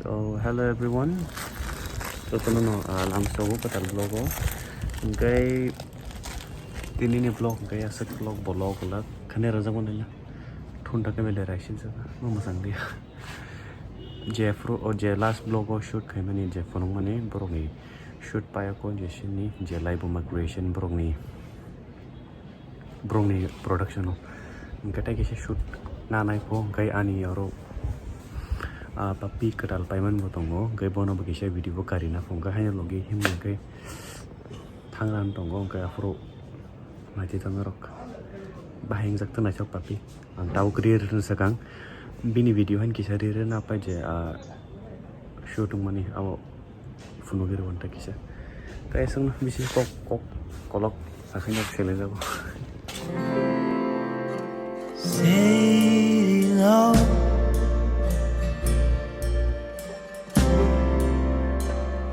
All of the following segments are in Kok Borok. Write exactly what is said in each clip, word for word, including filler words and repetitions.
So, hello everyone. Jotono no, ah, lamsogo kwtal vlog o. Hwnkhe tinini vlog hwnkhe aswk vlog bolok kwlak khani rwjakmani na. Thun thakhe belai raising saka, no mwchang liya. Je phuru, o je last vlog o shoot khaimani je phunukmani borokni shoot paiya ko je sini je Laibuma Creation borokni, borokni production o. Hwnkhe tei kisa shoot nanai pho, hwnkhe ani oro, ah, papi kwtal paimani bo tongo, hwnkhe bono bo kisa video bo karina pho, hwnkhe haino logi himni hwnkhe thangrani tongo, hwnkhe aphuru naitwi tongna rok bahai wngjak tong naithok papi. Ang tabuk ri rwna swkang bini video haino kisa ri rwna pai je, ah, shoot wngmani abo phunugwi rwna ta kisa. Tei aswkno bisi kok, kok, kolok akhai nok selai jago. Say no.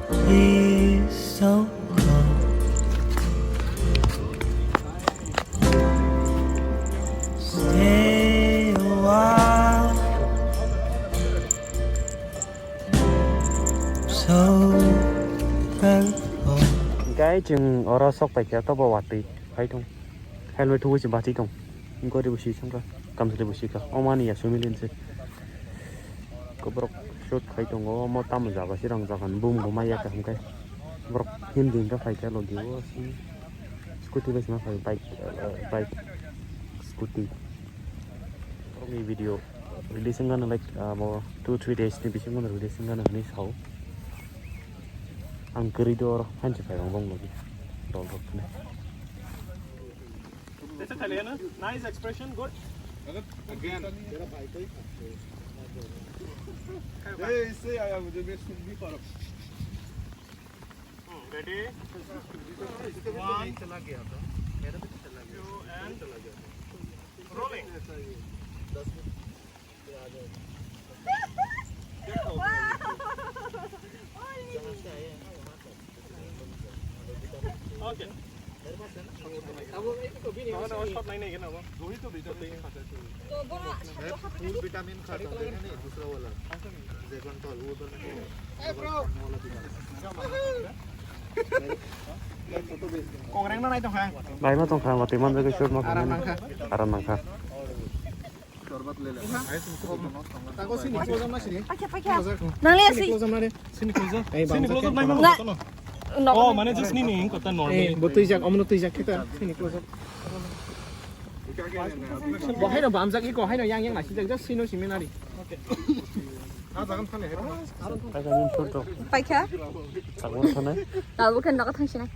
Please don't go. Stay a while. So thankful. Guys, chwng oro sok paikha, tobo watwi phai thung. Helmet thuwi se bachai thung. Gori bo si sangkha, kamchwlwi bo sikha. Omani ya sumilin se. Ko borok shoot khai tongo, omo tamo jaga se rang jaga ni bum buma ya kaham khai. Borok Hindi hwnkhe phai khe logi o sini. Scooty bai sima phai, bike, eh, bike, scooty. Borokni video release wngmano like, ah, mo two three days ni bisingo release wngmano hinwi sao. Ang kwrwi do oro hanchi phai rong bong logi. Dol rok khne. Nice expression, good. Again. Hey, say I am the best in the park. Hmm, ready? One, two, and rolling. Okay. Nana, nana, shot nai nai kena bo. Full vitamin खाता था, नहीं, नहीं, दूसरा वाला। Hey, bro. Kongreng na nai tong kha. Bai ma tong kha, watwi man jagwi shot ma kha. Aram nang kha. Aram nang kha. Tago sini close up na sini. Paikha, paikha. Nang liya si. Sini close up. Sini close up nai ma. Na. Oh, mane just nini kota normal. Bo twijak, omono twijak kita. Sini close up. Bo haino bamjak iko, haino yang yang nasi jak, just sino siminari. Okay. Paikha. Tabuk khe nogo thangsinai.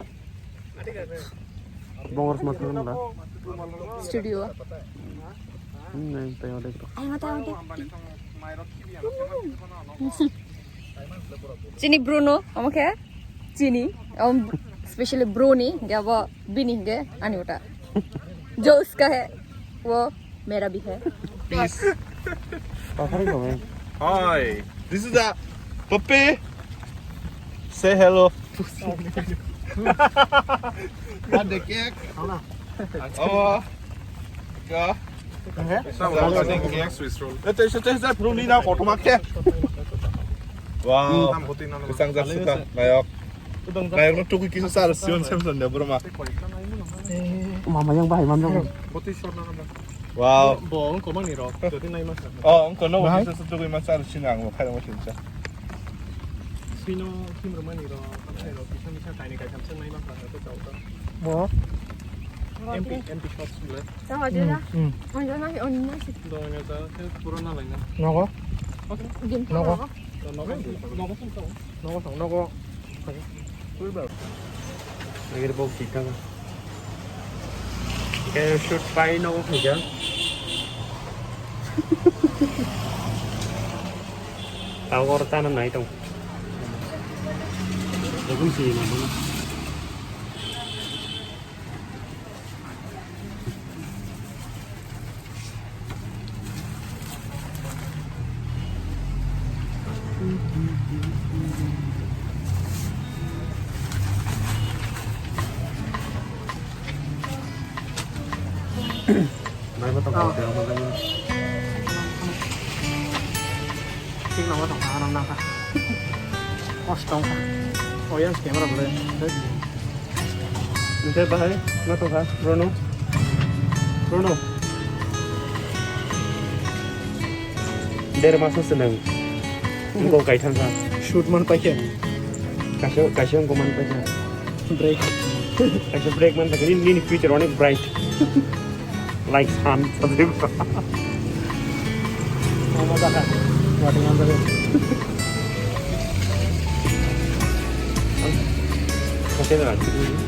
Bongor sma thangna. Studio. Hmm, nai, tai ode. Ai, mata, mata. Chini Bruno, omo khe? Chini, om, specially Bruno ni, ge abo bini ge, ani uta. Jo uska hai, wo mera bhi hai. Peace. Hi, this is the puppy. Say hello. What the cake? Oh. Ka. Sa wala sa cake Swiss roll. Ete se te sa pruni na koto makke. Wow. Tam hoti na. Sang jak suka. Nayok. Nayok no tuku kisa sar Sion Samson de broma. Mama yang bahai mam yang. Hoti shot na na. Wow. Bo ang komang ni ro. Jodi nai mas. Oh, ang kono bisa setuju mas sar sinang mo khai mo sincha. Sino kim rumani ro. Kamsai ro. Bisa bisa kaini kai kamsai nai mas. Mo. M P, M P shots bro. Tama jena. Hmm. Ang jana ki onna si. Dong ya ta, se pura na laina. Nogo? Din nogo. Nogo, nogo, nogo. Nogo, nogo. Lagi bok sita. Kayak shoot pai nogo kerja. Tahu kor tanam naik dong. Lagun sih, lagun. Bai, ma tong kha, ma tong kha. Thik nang ma tong kha, nang nang kha. Kosto wngkha. Audience camera bolai. Nte bahai, ma tongkha, Rono? Rono? Der maso se nang. Ngo kaitham kha. Shoot man paikhe. Kaisa, kaisa ngo man paikha. Break. Kaisa break man paikha. Nini, nini future onek bright. Like sun. Mama jaga. Wati man jaga. Kaisa jaga.